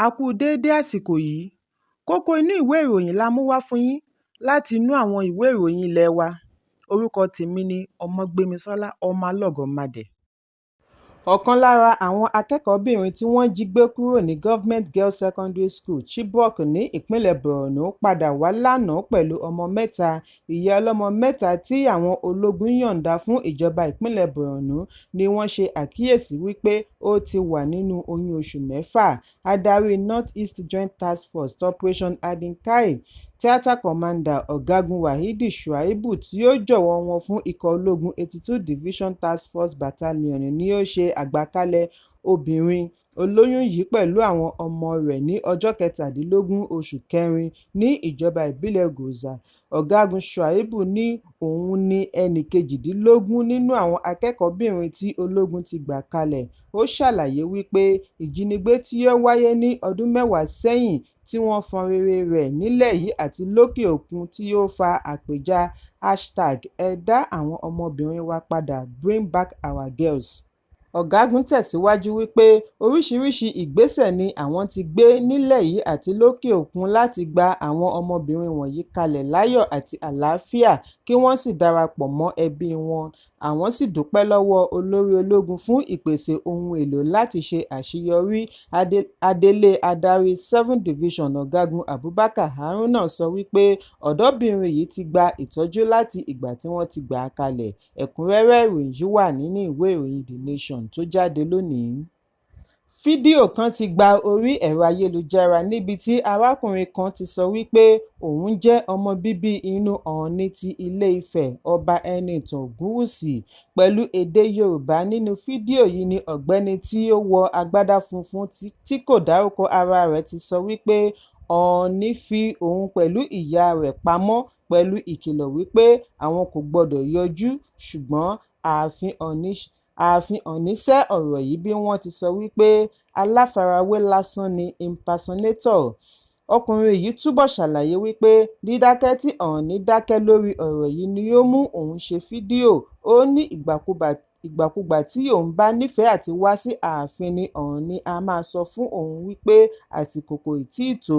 A kú déédé àsìkò yìí. Kókó inú ìwé ìròyìn la mú wá fún yín láti inú àwọn ìwé ìròyìn ilé wa. Orúkọ tèmi ni Ọmọgbémisọ́lá ọmọ Alọ́gọ́madé. Ọ̀kan lára àwọn akẹ́kọ̀ọ́bìnrin tí wọ́n jí gbé kúrò ní Government Girls Secondary School, Chibok ní ìpínlẹ̀ Borno padà wá lánàá pẹ̀lú ọmọ mẹ́ta. Ìyá ọlọ́mọ mẹ́ta tí àwọn ológun yọ̀ǹda fún ìjọba ìpínlẹ̀ Borno ni wọ́n ṣe àkíyèsí wípé ó ti wà nínú oyún oṣù mẹ́fà. Adarí North East Joint Task Force Operation Hadin Kai, Theatre Commander Ọ̀gágun Waheed Shuaibu tí ó jọ̀wọ́ wọn fún ikọ̀ ológun 82 Division Task Force Battalion ni ó ṣe àgbékalẹ̀ obìnrin olóyún yìí pẹ̀lú àwọn ọmọ rẹ̀ ní ọjọ́ 17 oṣù kẹrin ní ìjọba ìbílẹ̀ Gwoza. Ọ̀gágun Shuaibu ní òun ní ẹnì kejìdínlógún nínú àwọn akẹ́kọ̀ọ́bìnrin tí ológun ti gbà kalẹ̀. Ó ṣàlàyé wípé ìjínigbé tí ó wáyé ní ọdún mẹ́wàá sẹ́yìn tí wọ́n fọn rere rẹ̀ nílẹ̀ yìí àti lókè òkun tí ó fa àpèjá #ẹ-dá-àwọn-ọmọbìnrin-wa-padà #BringBackOurGirls. Ọ̀gágun tẹ̀síwájú wípé oríṣiríṣi ìgbésẹ̀ ni àwọn ti gbé nílẹ̀ yìí àti lókè òkun láti gba àwọn ọmọbìnrin wọ̀nyí kalẹ̀ láyọ̀ àti àlàáfíà kí wọ́n sì darapọ̀ mọ́ ẹbí wọn. Àwọn sì dúpẹ́ lọ́wọ́ olórí ológun fún ìpèsè ohun èlò láti ṣe àṣeyọrí. Adelé adarí 7 Division Ọ̀gágun Abubakar Haruna sọ wípé ọ̀dọ́bìnrin yìí ti gba ìtọ́jú láti ìgbà tí wọ́n ti gbà á kalẹ̀. Ẹ̀kúnrẹ́rẹ́ ìròyìn yìí wà nínú ìwé ìròyìn The Nation tó jáde lónìí. Fídíò kan ti gba orí ẹ̀rọ ayélujára níbi tí arákùnrin kan ti sọ wípé òun jẹ́ ọmọ bíbí inú Ọọ̀ni ti Ilé-Ifẹ̀, Ọba Ẹniìtàn Ògúnwùsì. Pẹ̀lú èdè Yorùbá nínú fídíò yìí ni ọ̀gbẹ́ni tí ó wọ agbádá funfun tí kò dárúkọ ara rẹ̀ ti sọ wípé Ọọ̀ni fi òun pẹ̀lú ìyá rẹ̀ pamọ́ pẹ̀lú ìkìlọ̀ wípé àwọn kò gbọdọ̀ yọjú, ṣùgbọ́n ààfin Ọọ̀ni sẹ́ ọ̀rọ̀ yìí bí wọ́n ti sọ wípé aláfarawé lásán ni impersonator. Ọkùnrin yìí túbọ̀ ṣàlàyé wípé dídákẹ́ tí Ọọ̀ni dákẹ́ lórí ọ̀rọ̀ yìí ni ó mú òun ṣe fídíò. Ó ní ìgbàkugbà tí òun bá nífẹ̀ẹ́ àti wá sí ààfin ni Ọọ̀ni á máa sọ fún òun wípé àsìkò kò tíì tó,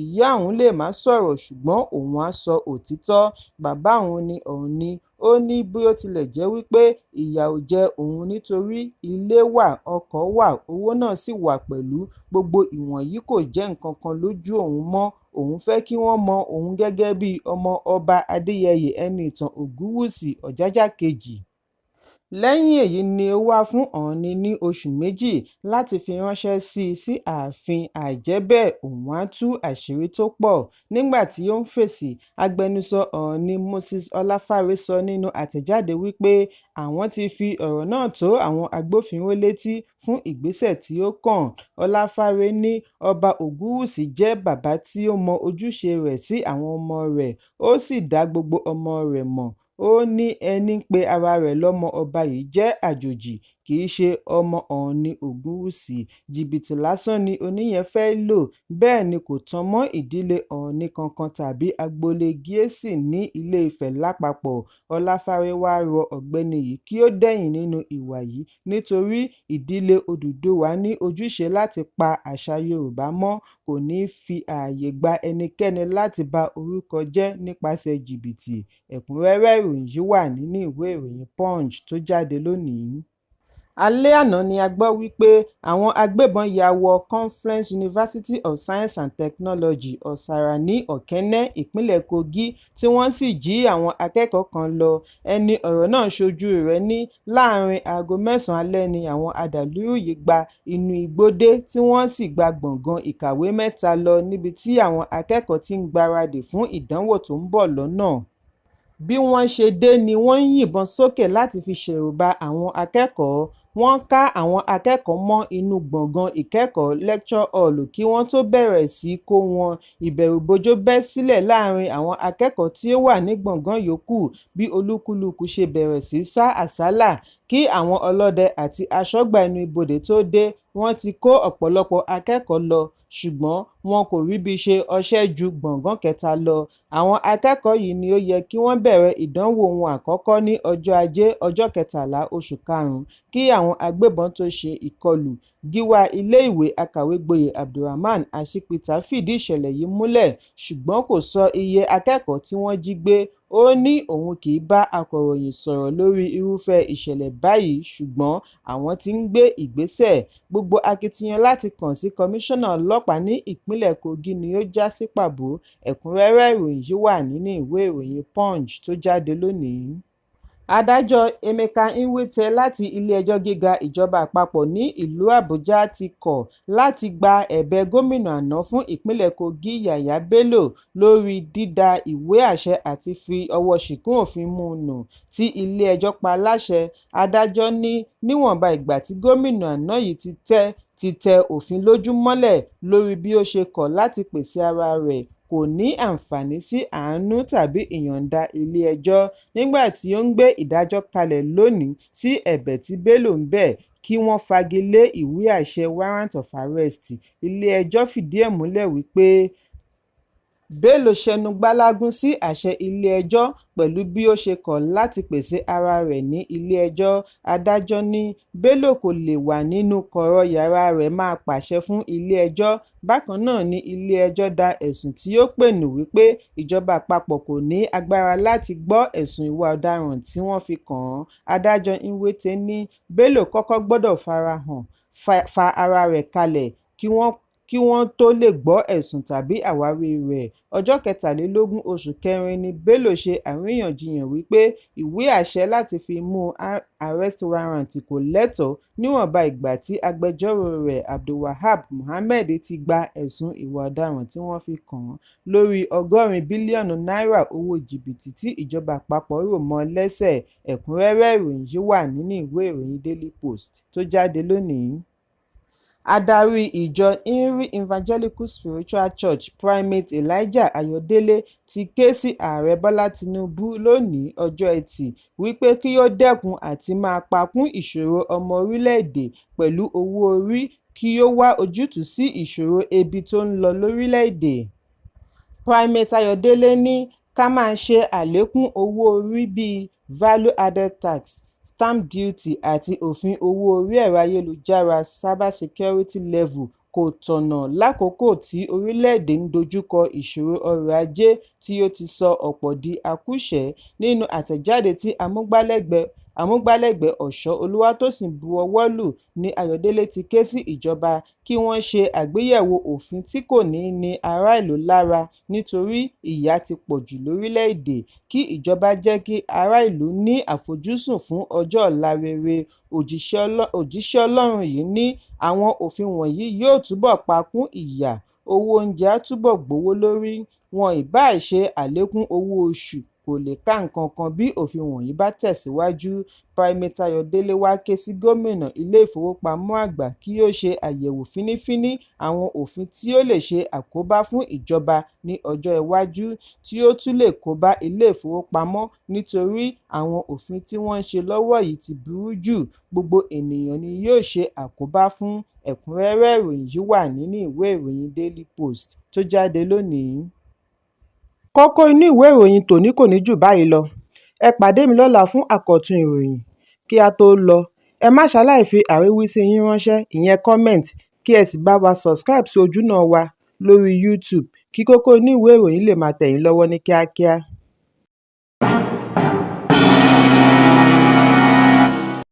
ìyá òun lè má sọ̀rọ̀ ṣùgbọ́n òun á sọ òtítọ́, bàbá òun ni Ọọ̀ni. Ó ní bí ó tilẹ̀ jẹ́ wípé ìyà ò jẹ òun nítorí ilé wà, ọkọ̀ wà, owó náà sì wà pẹ̀lú, gbogbo ìwọ̀nyí kò jẹ́ nǹkan kan lójú òun mọ́, òun fẹ́ kí wọ́n mọ òun gẹ́gẹ́ bí ọmọ Ọba Adéyẹyè Ẹniìtàn Ògúnwùsì Ọ̀jájá Kejì. Lẹ́yìn èyí ni ó wá fún Ọọ̀ni ní oṣù méjì láti fi ránṣẹ́ sí i sí ààfin, àìjẹ́ bẹ́ẹ̀ òun á tú àṣírí tó pọ̀. Nígbà tí ó ń fèsì, agbẹnusọ Ọọ̀ni Moses Ọláfárè sọ nínú àtẹ̀jáde wípé àwọn ti fi ọ̀rọ̀ náà tó àwọn agbófinró létí fún ìgbésẹ̀ tí ó kàn. Ọláfárè ní Ọba Ògúnwùsì jẹ́ bàbá tí ó mọ ojúṣe rẹ̀ sí àwọn ọmọ rẹ̀, ó sì dá gbogbo ọmọ rẹ̀ mọ̀. Ó ní ẹní pe ara rẹ̀ lọ́mọ ọba yìí jẹ́ àjòjì, kì í ṣe ọmọ Ọọ̀ni Ògúnwùsì, jìbìtì lásán ni oníyẹn fẹ́ lò, bẹ́ẹ̀ ni kò tan mọ́ ìdílé Ọọ̀ni kankan tàbí agboolé Giesi ní Ilé-Ifẹ̀ lápapọ̀. Ọláfárè wá rọ ọ̀gbẹ́ni yìí kí ó dẹ̀yìn nínú ìwà yìí nítorí ìdílé Odùduwà ní ojúṣe láti pa àṣà Yorùbá mọ́, kò ní fi ààyè gba ẹnikẹ́ni láti ba orúkọ jẹ́ nípasẹ̀ jìbìtì. Ẹ̀kúnrẹ́rẹ́ ìròyìn yìí wà nínú ìwé ìròyìn Punch tó jáde lónìí. Alẹ́ àná ni a gbọ́ wípé àwọn agbébọn ya wọ Confluence University of Science and Technology, Ọ̀sàrà ní Ọ̀kẹ́nẹ́, ìpínlẹ̀ Kogi, tí wọ́n sì jí àwọn akẹ́kọ̀ọ́ kan lọ. Ẹni ọ̀rọ̀ náà ṣojú rẹ̀ ní láàárín aago mẹ́sàn-án alẹ́ ni àwọn adàlúrú yìí gba inú igbó dé tí wọ́n sì gba gbọ̀ngàn ìkàwé mẹ́ta lọ níbi tí àwọn akẹ́kọ̀ọ́ ti ń gbáradì fún ìdánwò tó ń bọ̀ lọ́nà. Bí wọ́n ṣe dé ni wọ́n ń yìnbọn sókè láti fi ṣẹ̀rùba àwọn akẹ́kọ̀ọ́. Wọ́n ká àwọn akẹ́kọ̀ọ́ mọ́ inú gbọ̀ngàn ìkẹ́kọ̀ọ́ lecture hall kí wọ́n tó bẹ̀rẹ̀ sí í kó wọn. Ìbẹ̀rùbojo bẹ́ sílẹ̀ láàárín àwọn akẹ́kọ̀ọ́ tí ó wà ní gbọ̀ngàn yòókù bí olúkúlùkù ṣe bẹ̀rẹ̀ sí í sá àsálà. Kí àwọn ọlọ́dẹ àti aṣọ́gbà ẹnu ibodè tó dé, wọ́n ti kó ọ̀pọ̀lọpọ̀ akẹ́kọ̀ọ́ lọ, ṣùgbọ́n wọn kò ríbi ṣe ọṣẹ́ ju gbọ̀ngàn kẹta lọ. Àwọn akẹ́kọ̀ọ́ yìí ni ó yẹ kí wọ́n bẹ̀rẹ̀ ìdánwò wọn àkọ́kọ́ ní ọjọ́ Ajé, ọjọ́ 13 oṣù karùn-ún, kí àwọn àwọn agbébọn tó ṣe ìkọlù. Gíwá iléèwé Akàwégboyè Abdulrahman Asípítà fìdí ìṣẹ̀lẹ̀ yìí múlẹ̀ ṣùgbọ́n kò sọ iye akẹ́kọ̀ọ́ tí wọ́n jí gbé. Ó ní òun kì í bá akọ̀ròyìn sọ̀rọ̀ lórí irúfẹ́ ìṣẹ̀lẹ̀ báyìí ṣùgbọ́n àwọn ti ń gbé ìgbésẹ̀. Gbogbo akitiyan láti kàn sí Kọmíṣánná Ọlọ́pàá ní ìpínlẹ̀ Kogi ni ó já sí pàbó. Ẹ̀kúnrẹ́rẹ́ ìròyìn yìí wà nínú ìwé ìròyìn Punch tó jáde lónìí. Adájọ́ Emeka Nwite láti Ilé-ẹjọ́ Gíga Ìjọba Àpapọ̀ ní ìlú Àbújá ti kọ̀ láti gba ẹ̀bẹ̀ gómìnà àná fún ìpínlẹ̀ Kogi Yahaya Bello lórí dída ìwé àṣẹ àti fi ọwọ́ ṣìkún òfin mú nù tí ilé-ẹjọ́ pa láṣẹ. Adájọ́ ní níwọ̀nba ìgbà tí gómìnà àná yìí ti tẹ òfin lójú mọ́lẹ̀ lórí bí ó ṣe kọ̀ láti pèsè ara rẹ̀, kò ní àǹfààní sí àánú tàbí ìyọ̀ǹda ilé-ẹjọ́. Nígbà tí ó ń gbé ìdájọ́ kalẹ̀ lónìí sí ẹ̀bẹ̀ tí Bello ń bẹ̀ kí wọ́n fagi lé ìwé àṣẹ warrant of arrest, ilé-ẹjọ́ fìdí ẹ̀ múlẹ̀ wípé Bello ṣẹnu gbálágún sí àṣẹ ilé-ẹjọ́ pẹ̀lú bí ó ṣe kọ̀ láti pèsè ara rẹ̀ ní ilé-ẹjọ́. Adájọ́ ní Bello kò lè wà nínú kọ̀rọ̀ yàrá rẹ̀ máa pàṣẹ fún ilé-ẹjọ́. Bákan náà ni ilé-ẹjọ́ da ẹ̀sùn tí ó pè nù wípé ìjọba àpapọ̀ kò ní agbára láti gbọ́ ẹ̀sùn ìwà ọ̀daràn tí wọ́n fi kàn án. Adájọ́ Nwite ní Bello kọ́kọ́ gbọ́dọ̀ fa ara rẹ̀ kalẹ̀ kí wọ́n tó lè gbọ́ ẹ̀sùn tàbí àwáwí rẹ̀. Ọjọ́ 23 oṣù kẹrin ni Bello ṣe àríyànjiyàn wípé ìwé àṣẹ láti fi mú arrest warrant kò lẹ́tọ̀ọ́ níwọ̀nba ìgbà tí agbẹjọ́rò rẹ̀ Abdulwahab Mohammed ti gba ẹ̀sùn ìwà ọ̀daràn tí wọ́n fi kàn án lórí 80 bílíọ̀nù náírà owó jìbìtì tí ìjọba àpapọ̀ rò mọ́ lẹ́sẹ̀. Ẹ̀kúnrẹ́rẹ́ ìròyìn yìí wà nínú ìwé ìròyìn Daily Post tó jáde lónìí. Adarí ìjọ Henry Evangelical Spiritual Church, Primate Elijah Ayọ̀délé ti ké sí Ààrẹ Bọ́lá Tinubu lónìí ọjọ́ Ẹtì wípé kí ó dẹ́kun àti máa pakún ìṣòro ọmọ orílẹ̀-èdè pẹ̀lú owó orí kí ó wá ojútùú sí ìṣòro ebi tó ń lọ lórílẹ̀-èdè. Primate Ayọ̀délé ní ká máa ṣe àlékún owó orí bíi Value Added Tax, Stamp Duty àti òfin owó orí ẹ̀rọ ayélujára Cyber Security Levy kò tọ̀nà lákòókò tí orílẹ̀-èdè ń dojúkọ ìṣòro ọrọ̀ ajé tí ó ti sọ ọ̀pọ̀ di akúṣẹ̀ẹ́. Nínú àtẹ̀jáde tí amúgbálẹ́gbẹ̀ẹ́ Ọ̀ṣọ́ Olúwatósìn bu ọwọ́ lù ní Ayọ̀délé ti ké sí ìjọba kí wọ́n ṣe àgbéyẹ̀wò òfin tí kò ní ní ará ìlú lára nítorí ìyà ti pọ̀jù lórílẹ̀-èdè, kí ìjọba jẹ́ kí ará ìlú ní àfojúsùn fún ọjọ́ ọ̀la rere. Òjíṣẹ́ Ọlọ́run yìí ní àwọn òfin wọ̀nyí yóò túbọ̀ pakún ìyà, owó oúnjẹ á túbọ̀ gbówó lórí, wọn ìbáà ṣe àlékún owó oṣù kò lè ká nǹkan kan bí òfin wọ̀nyí bá tẹ̀síwájú. Primate Ayọ̀délé wá ké sí gómìnà Ilé-ìfowópamọ́ Àgbà kí ó ṣe àyẹ̀wò fínífíní àwọn òfin tí ó lè ṣe àkóbá fún ìjọba ní ọjọ́ iwájú tí ó tún lè kóbá ilé-ìfowópamọ́ nítorí àwọn òfin tí wọ́n ń ṣe lọ́wọ́ yìí ti burú jù, gbogbo ènìyàn ni yóò ṣe àkóbá fún. Ẹ̀kúnrẹ́rẹ́ ìròyìn yìí wà nínú ìwé ìròyìn Daily Post tó jáde lónìí. Kókó inú ìwé ìròyìn tòní kò ní jù báyìí lọ. Ẹ pàdé mi lọ́la fún àkọ́tún ìròyìn. Kí á tó lọ, ẹ má ṣaláì fi àríwísí yín ránṣẹ́, ìyẹn comment, kí ẹ sì bá wa subscribe sí ojúnà wa lórí YouTube kí kókó inú ìwé ìròyìn lè máa tẹ̀ yín lọ́wọ́ ní kíákíá.